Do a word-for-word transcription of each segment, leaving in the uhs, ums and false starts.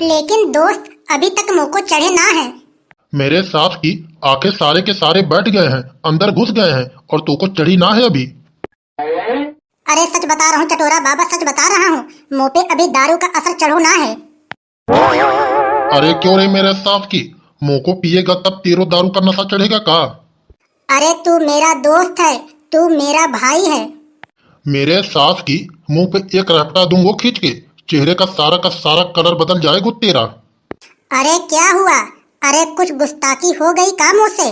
लेकिन दोस्त, अभी तक मोको चढ़े ना है। मेरे सास की, आंखें सारे के सारे बैठ गए हैं, अंदर घुस गए हैं, और तोको चढ़ी ना है अभी। अरे सच बता रहा हूँ चटोरा बाबा, सच बता रहा हूँ, मो पे अभी दारू का असर चढ़ो ना है। अरे क्यों रे मेरे सास की, मोको पिएगा तब तेरो दारू का नशा चढ़ेगा का? अरे तू मेरा दोस्त है, तू मेरा भाई है। मेरे सास की, मुंह पे एक रपटा दूंगो खींच के, चेहरे का सारा का सारा colour बदल जाएगो तेरा। अरे क्या हुआ? अरे कुछ गुस्ताखी हो गई का मुँह से?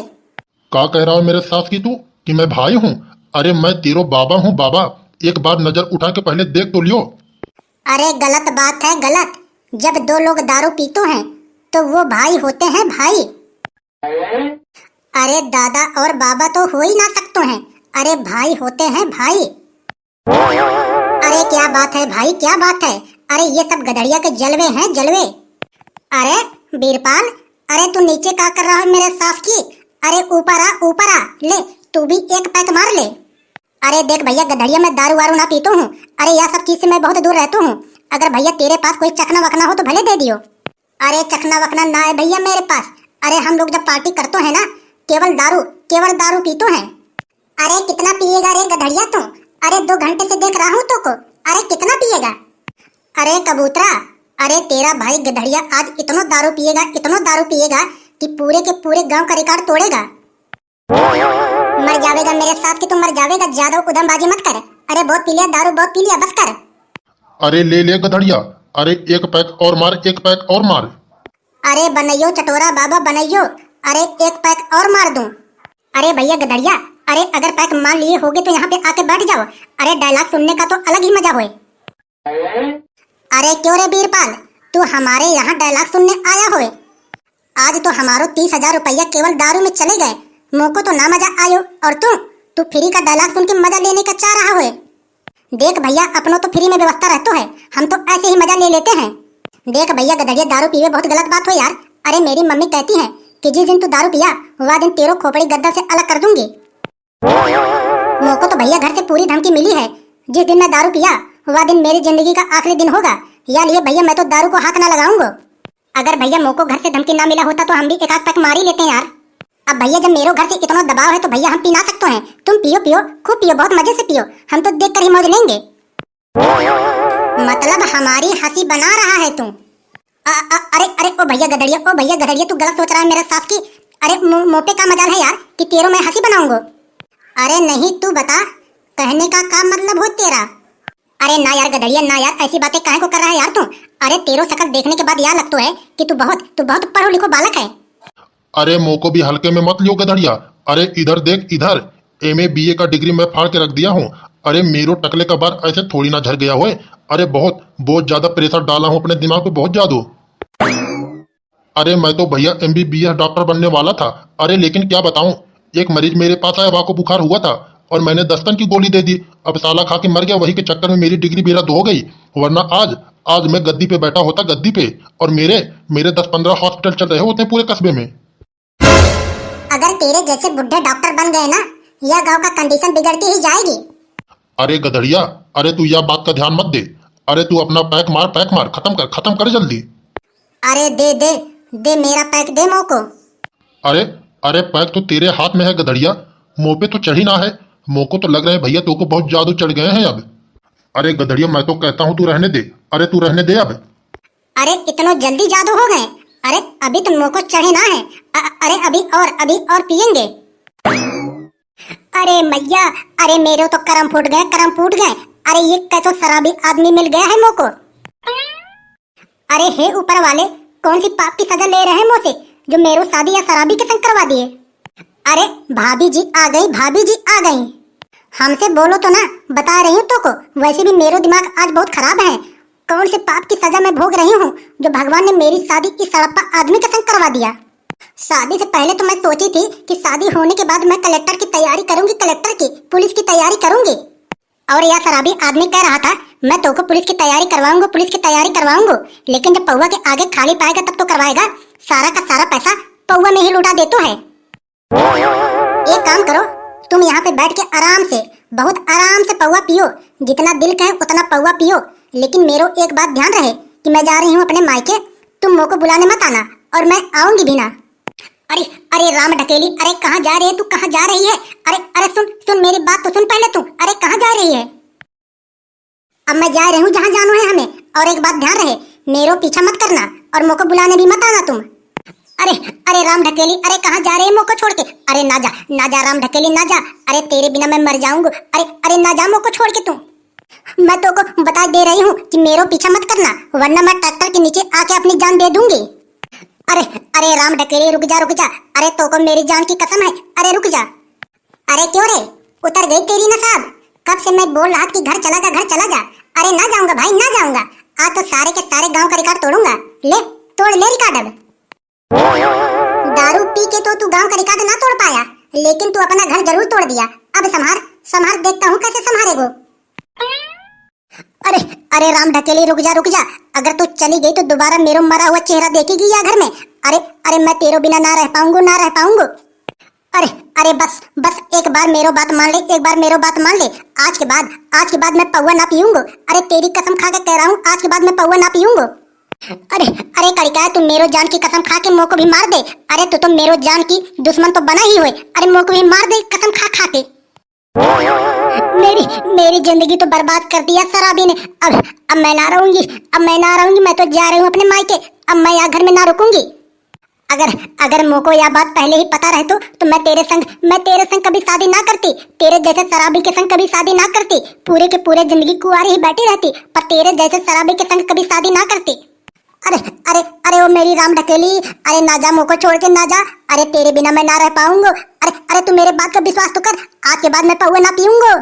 का कह रहा है मेरे सास की तू कि मैं भाई हूँ? अरे मैं तेरो बाबा हूँ बाबा, एक बार नजर उठा के पहले देख तो लियो। अरे गलत बात है गलत, जब दो लोग दारू पीतो हैं तो वो भाई होते हैं भाई। अरे दादा और बाबा तो हो ही ना सकते हैं, अरे भाई होते हैं भाई। अरे क्या बात है भाई, क्या बात है? अरे ये सब गधड़िया के जलवे हैं, जलवे। अरे बीरपाल, अरे तू नीचे का कर रहा है मेरे सास की? अरे ऊपर आ, ऊपर आ, ले तू भी एक पैक मार ले। अरे देख भैया गधड़िया, मैं दारू वारू ना पीतो हूँ। अरे यह सब चीज से मैं बहुत दूर रहतो हूँ। अगर भैया तेरे पास कोई चखना वखना हो तो भले दे दियो। अरे चखना वखना ना है भैया मेरे पास। अरे हम लोग जब party करतो है ना, केवल दारू, केवल दारू पीतो है। अरे कितना पिएगा रे गधड़िया तू? अरे दो घंटे से देख रहा हूँ तू को। अरे कितना पिएगा? अरे कबूतरा, अरे तेरा भाई गधड़िया आज इतनो दारू पिएगा, इतनो दारू पिएगा कि पूरे के पूरे गांव का record तोड़ेगा। मर जावेगा मेरे सास की, तू मर जावेगा, ज्यादा उधमबाजी मत कर। अरे बहुत पी लिया दारू, बहुत पी लिया, बस कर। अरे ले ले गधड़िया, अरे एक पैक और मार, एक पैक और मार। अरे बनइयो चटोरा बाबा बनइयो, अरे एक पैक और मार दूं। अरे भैया गधड़िया, अरे अगर पैक मार लिए होगे तो यहाँ पे आके बैठ जाओ। अरे dialogue सुनने का तो अलग ही मजा होए। अरे क्यों रे बीरपाल, तू हमारे यहाँ dialogue सुनने आया होए? आज तो हमारो तीस हजार रुपया केवल दारू में चले गए, मोको तो ना मजा आयो। और तू, तू free का dialogue सुन के मजा लेने का चाह रहा होए? देख भैया, अपनो तो free में व्यवस्था रहतो है, हम तो ऐसे ही मजा ले लेते हैं। देख भैया गधड़िया, दारू पीवे बहुत गलत बात हो यार। अरे मेरी मम्मी कहती है कि जिस दिन तू दारू पिया, वह दिन तेरो खोपड़ी गद्दा से अलग कर दूंगी। मोको तो भैया घर से पूरी धमकी मिली है, जिस दिन मैं दारू पिया, वह दिन मेरी जिंदगी का आखिरी दिन होगा। या लिए भैया, मैं तो दारू को हाथ ना लगाऊंगो। अगर भैया मोको घर से धमकी ना मिला होता तो हम भी एक आध पैक मार ही लेते हैं यार। अब भैया जब मेरो घर से इतना दबाव है तो भैया हम पी ना सकते हैं। तुम पियो पियो, खूब पियो, बहुत मजे से पियो, हम तो देख कर ही मौज लेंगे। मतलब हमारी हंसी बना रहा है तू? अ, अ, अरे अरे ओ भैया गधड़िया, ओ भैया गधड़िया, तू गलत सोच रहा है मेरे सास की। अरे मो-, मोपे का मजाल है यार कि तेरो मैं हंसी बनाऊंगो। अरे नहीं तू बता, कहने का का मतलब हो तेरा? अरे ना यार गधड़िया ना यार, ऐसी बातें काहे को कर रहा है यार तू? अरे तेरो शकल देखने के बाद यह लगतो है कि तू बहुत, तू बहुत पढ़ो लिखो बालक है। अरे मोको भी हल्के में मत लियो गधड़िया। अरे इधर देख इधर, एमए बीए का डिग्री मैं फाड़ के रख दिया हूँ। अरे मेरो टकले का बार ऐसे थोड़ी ना झर गया होए। अरे बहुत, बहुत ज्यादा प्रेशर डाला हूँ अपने दिमाग पे, बहुत ज्यादा। अरे मैं तो भैया एमबीबीएस डॉक्टर बनने वाला था। अरे लेकिन क्या बताऊं, एक मरीज मेरे पास आया, वाको बुखार हुआ था और मैंने दस्तन की गोली दे दी। अब साला खा के मर गया, वही के चक्कर में मेरी डिग्री भी रद्द हो गई, वरना आज, आज मैं गद्दी पे बैठा होता, गद्दी पे। और मेरे, मेरे दस पन्द्रह हॉस्पिटल चल रहे होते हैं पूरे कस्बे में। अगर तेरे जैसे बुढ़े डॉक्टर बन गए ना, यह गांव का कंडीशन बिगड़ती ही जाएगी। अरे गधड़िया, अरे तू यह बात का ध्यान मत दे। अरे तू अपना पैक मार, पैक मार, खत्म कर, खत्म कर जल्दी। अरे दे दे, दे मेरा पैक दे मोको। अरे, अरे पैक तो तेरे हाथ में है गधड़िया, मोपे तो चढ़ी ना है। मोको तो लग रहा है भैया तोको बहुत जादू चढ़ गए हैं अब। अरे गधड़िया, मैं तो कहता हूँ तू रहने दे। अरे तू रहने दे अब। अरे इतनो जल्दी जादू हो गए? अरे अभी तो मोको चढ़े ना है। अ-, अरे अभी और, अभी और पियेंगे। अरे मैया, अरे मेरो तो करम फूट गए, करम फूट गए। अरे ये कैसो शराबी आदमी मिल गया है मोको। अरे हे ऊपर वाले, कौन सी पाप की सजा ले रहे हैं मोसे, जो मेरो शादी या शराबी के संग करवा दिए? अरे भाभी जी आ गई, भाभी जी आ गई। हमसे बोलो तो ना, बता रही हूँ तोको। वैसे भी मेरो दिमाग आज बहुत खराब है। कौन से पाप की सजा मैं भोग रही हूँ जो भगवान ने मेरी शादी इस सड़प्पा आदमी के संग करवा दिया? शादी से पहले तो मैं सोची थी कि शादी होने के बाद मैं कलेक्टर की तैयारी करूंगी, कलेक्टर की, पुलिस की तैयारी करूंगी। और यह शराबी आदमी कह रहा था, मैं तोको पुलिस की तैयारी करवाऊंगा, पुलिस की तैयारी करवाऊंगा। लेकिन जब पौवा के आगे खाली पाएगा तब तो करवाएगा। सारा का सारा पैसा पौवा में ही लुटा देतो है। एक काम करो, तुम यहाँ पे बैठ के आराम से, बहुत आराम से पौवा पियो, जितना दिल कहे उतना पौवा पियो। लेकिन मेरो एक बात ध्यान रहे कि मैं जा रही हूँ अपने मायके, तुम मोको बुलाने मत आना, और मैं आऊंगी भी ना। अरे, अरे राम ढकेली, अरे कहाँ जा रही है तू, कहाँ जा रही है? अरे, अरे सुन, सुन मेरी बात तो सुन पहले तू, अरे कहाँ जा रही है? अब मैं जा रही हूँ जहाँ जानो है हमें, और एक बात ध्यान रहे, मेरो पीछा मत करना और मोको बुलाने भी मत आना तुम। अरे, अरे राम ढकेली, अरे कहाँ जा रहे मोको छोड़ के? अरे ना जा, ना जा राम ढकेली, ना जा। अरे तेरे बिना मैं मर जाऊंगा। अरे, अरे ना जा मोको छोड़ के तू। मैं तोको बता दे रही हूँ कि मेरो पीछा मत करना, वरना मैं ट्रैक्टर के नीचे आके अपनी जान दे दूंगी। अरे, अरे राम ढकेली, रुक जा, रुक जा। अरे तोको मेरी जान की कसम है, अरे रुक जा। अरे क्यों रे, उतर गई तेरी नसाब? कब से मैं बोल रहा था कि घर चला जा, घर चला जा। अरे ना जाऊंगा भाई, ना जाऊंगा। आज तो सारे के सारे गांव का रिकॉर्ड तोड़ूंगा। ले, तोड़ ले रिकॉर्ड अब। दारू पी के तो तू गांव का रिकॉर्ड ना तोड़ पाया, लेकिन तू अपना घर जरूर तोड़ दिया। अब संभार, संभार, देखता हूँ कैसे संभारेगो। अरे, अरे राम ढकेली, रुक जा, रुक जा। अगर तू चली गई तो दोबारा मेरो मरा हुआ चेहरा देखेगी या घर में? अरे, अरे मैं तेरो बिना ना रह पाऊंगो, ना रह पाऊंगो। अरे, अरे बस, बस एक बार मेरो बात मान ले, एक बार मेरो बात मान ले। आज के बाद, आज के बाद मैं पौवा ना पीऊंगो। अरे तेरी कसम खा के कह रहा हूँ, आज के बाद मैं पौवा ना पीऊंगो। अरे, अरे कड़िका, तू मेरो जान की कसम खा के मोको भी मार दे। अरे तू तो मेरो जान की दुश्मन तो बना ही होए। अरे मोको भी मार दे कसम खा खा के। मेरी, मेरी जिंदगी तो बर्बाद कर दिया शराबी ने। अब, अब मैं ना रहूंगी, अब मैं ना रहूंगी, मैं तो जा रही हूँ अपने मायके। अब मैं यहाँ घर में ना रुकूंगी। अगर, अगर मोको यह बात पहले ही पता रहतो, तो मैं तेरे संग, मैं तेरे संग कभी शादी ना करती, तेरे जैसे शराबी के संग कभी शादी ना करती। पूरे के पूरे जिंदगी कुंवारी ही बैठी रहती, पर तेरे जैसे शराबी के संग कभी शादी ना करती। अरे, अरे, अरे ओ मेरी राम ढकेली, अरे ना जा, मोको छोड़ के ना जा। अरे तेरे बिना मैं ना रह पाऊंगो। अरे, अरे तू मेरे बात का विश्वास तो कर, आज के बाद मैं पौवा ना पीऊंगो।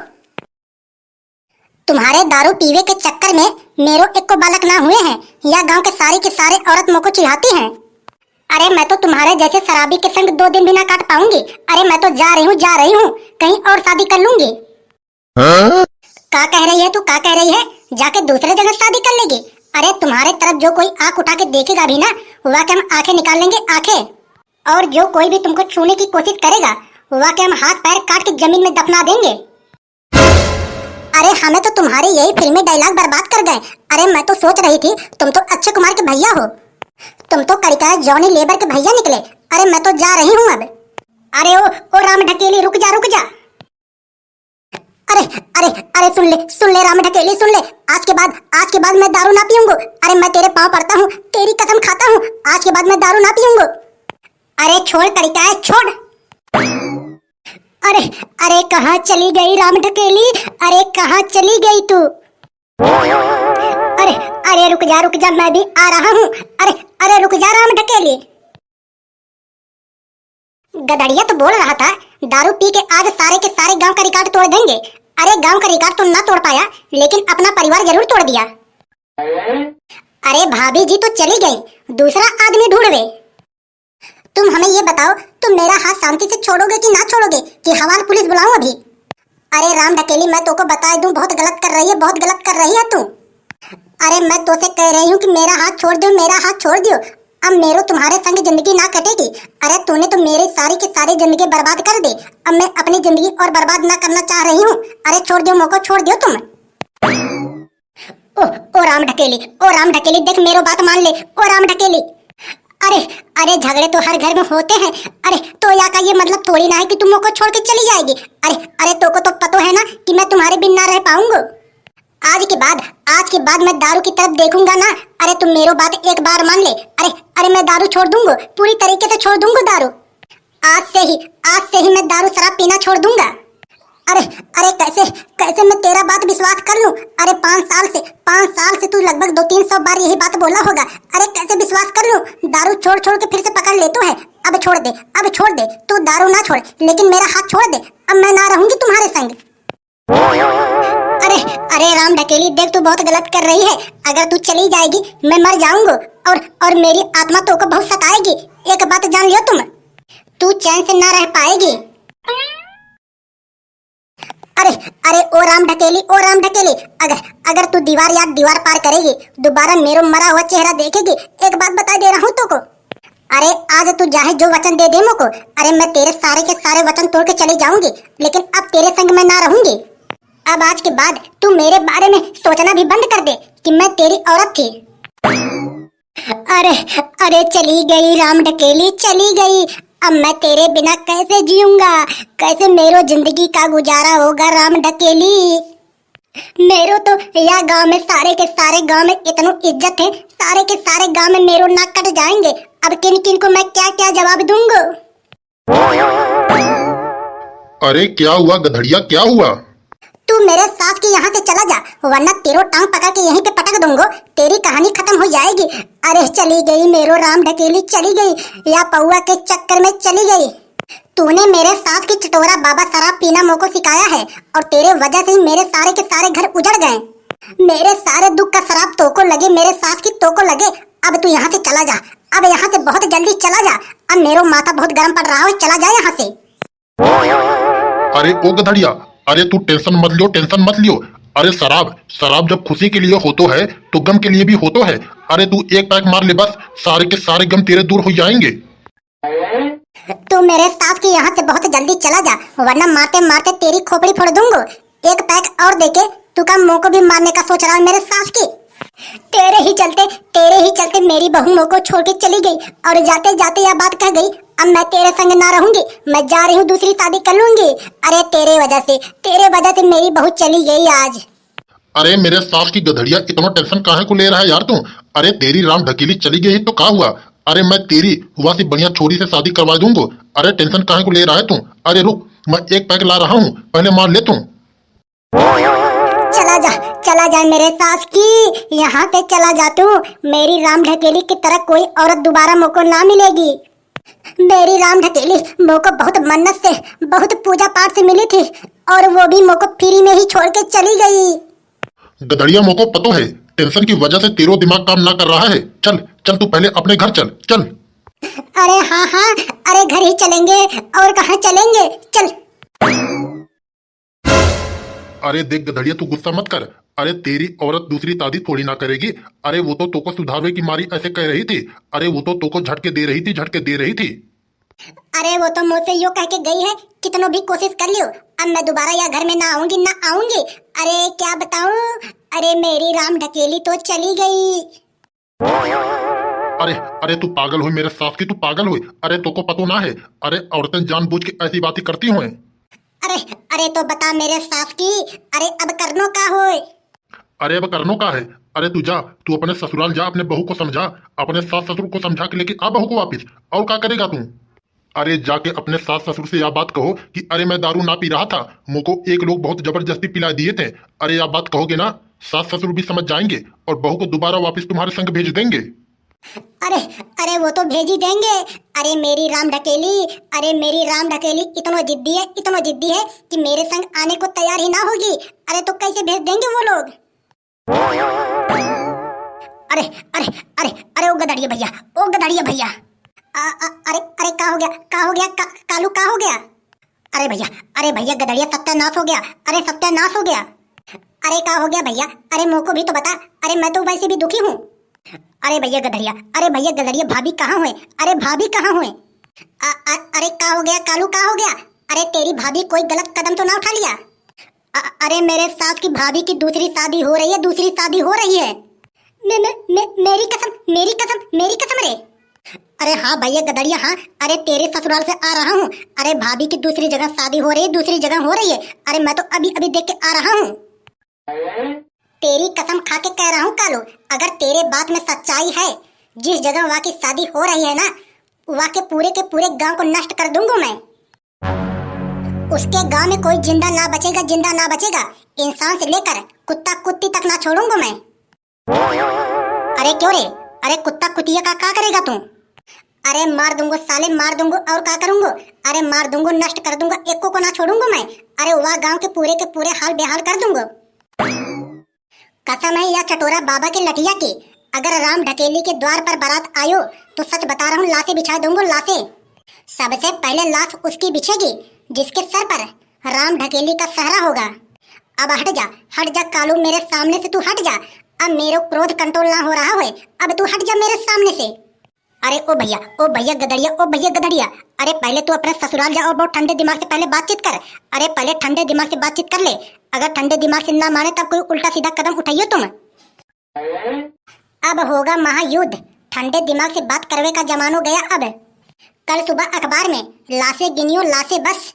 तुम्हारे दारू पीवे के चक्कर में मेरो एको बालक ना हुए हैं, या गांव के सारे के सारे औरत मोको चिढ़ाती हैं। अरे मैं तो तुम्हारे जैसे शराबी के संग दो दिन भी ना काट पाऊंगी। अरे मैं तो जा रही हूँ, जा रही हूँ, कहीं और शादी कर लूंगी। हाँ? का कह रही है तू, का कह रही है? जाके दूसरे जगह शादी कर लेगी। अरे तुम्हारे तरफ जो कोई आंख उठा के देखेगा भी ना, वह के हम आंखें निकाल लेंगे, आंखें। और जो कोई भी तुमको छूने की कोशिश करेगा, वह के हम हाथ पैर काट के जमीन में दफना देंगे। अरे हमें तो तुम्हारे यही फिल्मी डायलॉग बर्बाद कर गए। अरे मैं तो सोच रही थी तुम तो अक्षय कुमार के भैया हो। तुम तो कड़िका जॉनी लेबर के भैया निकले। अरे मैं तो जा रही हूँ अब। अरे ओ, ओ राम ढकेली, रुक जा, रुक जा। अरे, अरे, अरे सुन ले, सुन ले राम ढकेली, सुन ले। आज के बाद, आज के बाद मैं दारू ना पीऊंगो। अरे मैं तेरे पाँव पड़ता हूँ, तेरी कसम खाता हूँ, आज के बाद मैं दारू ना पीऊंगो। अरे छोड़ कड़िका, छोड़। अरे, अरे कहाँ चली गई राम ढकेली? अरे कहाँ चली गई तू? अरे, अरे रुक जा, रुक जा, मैं भी आ रहा हूँ। अरे, अरे रुक जा राम ढकेली। गदड़िया तो बोल रहा था, दारू पी के आज सारे के सारे गांव का रिकॉर्ड तोड़ देंगे। अरे गांव का रिकॉर्ड तो ना तोड़ पाया, लेकिन अपना परिवार जरूर तोड़ दिया। अरे भाभी जी तो चली गई, दूसरा आदमी ढूंढवे। तुम हमें ये बताओ, तुम मेरा हाथ शांति से छोड़ोगे कि ना छोड़ोगे कि हवाल पुलिस बुलाऊं अभी? अरे राम ढकेली, मैं तोको बताए दूं, बहुत गलत कर रही है, बहुत गलत कर रही है तू। अरे मैं तोसे कह रही हूँ कि मेरा हाथ छोड़ दियो, मेरा हाथ छोड़ दियो। अब मेरो तुम्हारे संग जिंदगी ना कटेगी। अरे तूने तो मेरी सारी की सारी जिंदगी बर्बाद कर दी। अब मैं अपनी जिंदगी और बर्बाद ना करना चाह रही हूँ। अरे छोड़ दियो मोको, छोड़ दियो तुम। ओ, ओ राम ढकेली, ओ राम ढकेली, देख मेरो बात मान ले, ओ राम ढकेली। अरे, अरे झगड़े तो हर घर में होते हैं। अरे तो या का ये मतलब थोड़ी ना है कि तुम मोको छोड़ के चली जाएगी। अरे, अरे तोको तो पतो है ना कि मैं तुम्हारे बिन ना रह पाऊंगो। आज के बाद, आज के बाद मैं दारू की तरफ देखूंगा ना। अरे तुम मेरो बात एक बार मान ले। अरे, अरे मैं दारू छोड़ दूंगो, पूरी तरीके से छोड़ दूंगो दारू। आज से ही, आज से ही मैं दारू शराब पीना छोड़ दूंगा। अरे, अरे कैसे, कैसे मैं तेरा बात विश्वास कर लूं? अरे पाँच साल से, पाँच साल से तू लगभग दो तीन सौ बार यही बात बोला होगा। अरे कैसे विश्वास कर लूं? दारू छोड़ छोड़ के फिर से पकड़ लेतो है। अब छोड़ दे, अब छोड़ दे, तू दारू ना छोड़, लेकिन मेरा हाथ छोड़ दे। अब मैं ना रहूंगी तुम्हारे संग। अरे, अरे राम ढकेली, देख तू बहुत गलत कर रही है। अगर तू चली जाएगी मैं मर जाऊंगो, और, और मेरी आत्मा तोको बहुत सताएगी। एक बात जान लियो तुम, तू चैन से ना रह पाएगी। अरे, अरे ओ राम ढकेली, ओ राम ढकेली, अगर, अगर तू दीवार या दीवार पार करेगी, दोबारा मेरो मरा हुआ चेहरा देखेगी, एक बात बता दे रहा हूँ तोको। अरे आज तू चाहे जो वचन दे दे मोको, अरे मैं तेरे सारे के सारे वचन तोड़ के चली जाऊंगी, लेकिन अब तेरे संग मैं ना रहूंगी। अब आज के बाद तू मेरे बारे में सोचना भी बंद कर दे कि मैं तेरी औरत थी। अरे, अरे चली गई राम ढकेली, चली गई। अब मैं तेरे बिना कैसे जीऊंगा, कैसे मेरो जिंदगी का गुजारा होगा राम ढकेली। मेरो तो या गांव में सारे के सारे गांव में इतनो इज्जत है, सारे के सारे गांव में मेरो नाक कट जाएंगे। अब किन किन को मैं क्या क्या जवाब दूंगा। अरे क्या हुआ गधड़िया, क्या हुआ? तू मेरे सास की यहाँ से चला जा, वरना तेरो टांग पकड़ के यहीं पे पटक दूंगो, तेरी कहानी खत्म हो जाएगी। अरे चली गई मेरो राम ढकेली, चली गई, या पौआ के चक्कर में चली गई। तूने मेरे सास की चटोरा बाबा शराब पीना मोको सिखाया है, और तेरे वजह से ही मेरे सारे के सारे घर उजड़ गए। मेरे सारे दुख का शराब तोको लगे, मेरे सास की तोको लगे। अब तू यहाँ से चला जा, अब यहाँ से बहुत जल्दी चला जा। अब मेरो माथा बहुत गर्म पड़ रहा है, चला जा यहाँ से। अरे ओ गधड़िया, अरे तू टेंशन मत लियो, टेंशन मत लियो। अरे शराब, शराब जब खुशी के लिए होतो है तो गम के लिए भी होतो है। अरे तू एक पैक मार ले बस, सारे के सारे गम तेरे दूर हो जाएंगे। तू मेरे सास की यहाँ से बहुत जल्दी चला जा, वरना मारते मारते तेरी खोपड़ी फोड़ दूंगो। एक पैक और देके तू का मोको भी मारने का सोच रहा है मेरे सास की। तेरे ही चलते, तेरे ही चलते मेरी बहू मोको छोड़ के चली गई और जाते जाते यह बात कह गई, अब मैं तेरे संग ना रहूंगी, मैं जा रही हूँ, दूसरी शादी कर लूंगी। अरे तेरे वजह से, तेरे वजह से मेरी बहू चली गई आज। अरे मेरे सास की गधड़िया, इतना टेंशन काहे को ले रहा है यार तू? अरे तेरी राम ढकेली चली गई तो का हुआ? अरे मैं तेरी हुआ सी बढ़िया छोरी से शादी करवा दूंगो। अरे टेंशन काहे को ले रहा है तू? अरे रुक, मैं एक पैक ला रहा हूँ, पहले मार ले तू। चला जा, चला जा मेरे सास की, यहाँ से चला जा तू। मेरी राम ढकेली की तरह कोई औरत दोबारा मोको ना मिलेगी। मेरी राम ढकेली मोको बहुत मन्नत से, बहुत पूजा पाठ से मिली थी, और वो भी मोको फ्री में ही छोड़ के चली गई। गदड़िया, मोको पतो है, टेंशन की वजह से तेरो दिमाग काम ना कर रहा है। चल, चल, तू पहले अपने घर चल, चल। अरे हाँ, हाँ, अरे घर ही चलेंगे, और कहाँ चलेंगे? चल। अरे देख गधड़िया, तू गुस्सा मत कर। अरे तेरी औरत दूसरी शादी थोड़ी ना करेगी। अरे वो तो तोको सुधारवे की मारी ऐसे कह रही थी। अरे वो तो तोको झटके दे रही थी, झटके दे रही थी। अरे वो तो मुझसे यो कह के गई है, कितनो भी कोशिश कर लियो, अब मैं दोबारा या घर में ना आऊंगी, ना आऊंगी। अरे क्या बताऊं, अरे मेरी राम ढकेली तो चली गई। अरे, अरे तू पागल होई मेरे सास की, तू पागल होई। अरे तोको पतो ना है, अरे औरतें जानबूझ के ऐसी बातें करती होए। अरे, अरे तो बता मेरे सास की, अरे अब करनो का होए? अरे अब करनो का है? अरे तू जा, तू अपने ससुराल जा, अपने बहू को समझा, अपने सास ससुर को समझा के लेके आ बहू को वापिस। और का करेगा तू? अरे जाके अपने सास ससुर से या बात कहो कि अरे मैं दारू ना पी रहा था, मोको एक लोग बहुत जबरदस्ती पिला दिए थे। अरे या बात कहोगे ना, सास ससुर भी समझ जाएंगे और बहू को दोबारा वापिस तुम्हारे संग भेज देंगे। अरे, अरे वो तो भेज ही देंगे। अरे मेरी राम ढकेली, अरे मेरी राम ढकेली इतनो जिद्दी है, इतनो जिद्दी है कि मेरे संग आने को तैयार ही ना होगी। अरे तो कैसे भेज देंगे वो लोग? अरे, अरे, अरे, अरे, ओ गदड़िया भैया, ओ गदड़िया भैया। आ, आ, अरे, अरे, का हो गया, का हो गया, का, कालू, का हो गया? अरे भैया, अरे भैया, गदड़िया सत्यानाश हो गया, अरे सत्यानाश हो गया। अरे का हो गया भैया, अरे मोको भी तो बता, अरे मैं तो वैसे भी दुखी हूँ। अरे भैया गदड़िया, अरे भैया गदड़िया, भाभी कहाँ हुए? अरे भाभी कहाँ हुए? अ-, अ-, अरे का हो गया कालू, का हो गया? अरे तेरी भाभी कोई गलत कदम तो ना उठा लिया? अ-, अरे मेरे सास की भाभी की दूसरी शादी हो रही है, दूसरी शादी हो रही है। मे-, मे-, मे-, मेरी कसम, मेरी कसम, मेरी कसम रे। अरे हाँ भैया गदड़िया हाँ, अरे तेरे ससुराल से आ रहा हूँ। अरे भाभी की दूसरी जगह शादी हो रही है, दूसरी जगह हो रही है। अरे मैं तो अभी अभी देख के आ रहा हूँ। तेरी कसम खा के कह रहा हूँ कालू, अगर तेरे बात में सच्चाई है, जिस जगह वहाँ की शादी हो रही है ना, वहाँ के पूरे के पूरे गांव को नष्ट कर दूंगा मैं। उसके गांव में कोई जिंदा ना बचेगा, जिंदा ना बचेगा। इंसान से लेकर कुत्ता कुत्ती तक ना छोड़ूंगा मैं। अरे क्यों रे? अरे कुत्ता कुतिया का, का करेगा तू? अरे मार दूंगो साले, मार दूंगो, और का करूंगो? अरे मार दूंगो, नष्ट कर दूंगो, एको को ना छोड़ूंगो मैं। अरे वह गांव के पूरे के पूरे हाल बेहाल कर दूंगो। कसम है या चटोरा बाबा के लठिया की, अगर राम ढकेली के द्वार पर बारात आयो तो सच बता रहा हूँ, लाशें बिछा दूंगो, लाशें। सबसे पहले लाश उसकी बिछेगी जिसके सर पर राम ढकेली का सहरा होगा। अब हट जा, हट जा कालू, मेरे सामने से तू हट जा। अब मेरो क्रोध कंट्रोल ना हो रहा होए, अब तू हट जा मेरे सामने से। अरे ओ भैया, ओ भैया गदड़िया, ओ भैया गदड़िया, अरे पहले तू अपने ससुराल जा और बहुत ठंडे दिमाग से पहले बातचीत कर। अरे पहले ठंडे दिमाग से बातचीत कर ले। अगर ठंडे दिमाग से ना माने तब कोई उल्टा सीधा कदम उठाइयो तुम। अब होगा महायुद्ध, ठंडे दिमाग से बात करवे का जमानो गया अब। कल सुबह अखबार में लाशें गिनियो, लाशें बस।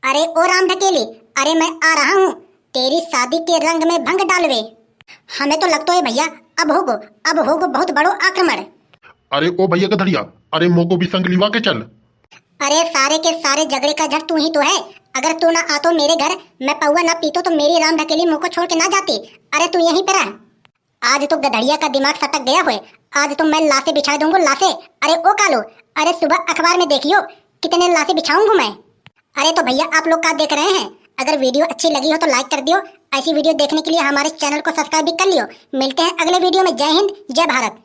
अरे ओ राम ढकेली, अरे मैं आ रहा हूँ तेरी शादी के रंग में भंग डालवे। हमें तो लगतो है भइया, अब होगो, अब होगो बहुत बड़ो आक्रमण। अरे ओ भइया गधड़िया, अरे मोको भी संग लिवा के चल। अरे सारे के सारे झगड़े का जड़ तू ही तो है। अगर तू ना आतो मेरे घर, मैं पौवा ना पीतो तो मेरी राम ढकेली मोको छोड़ के ना जाती। अरे तू यहीं पे रह। आज तो गधड़िया का दिमाग सटक गया होए, आज तो मैं लाशें बिछा दूंगो लाशें। अरे ओ कालू, अरे सुबह अखबार में देखियो कितने लाशें बिछाऊंगो मैं। अरे तो भइया आप लोग का देख रहे हैं, अगर video अच्छी लगी हो तो like कर दियो। ऐसी video देखने के लिए हमारे channel को subscribe भी कर लियो। मिलते हैं अगले video में। जय हिंद, जय भारत।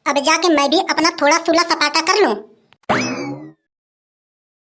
अब जाके मैं भी अपना थोड़ा सुला सपाटा कर लूं।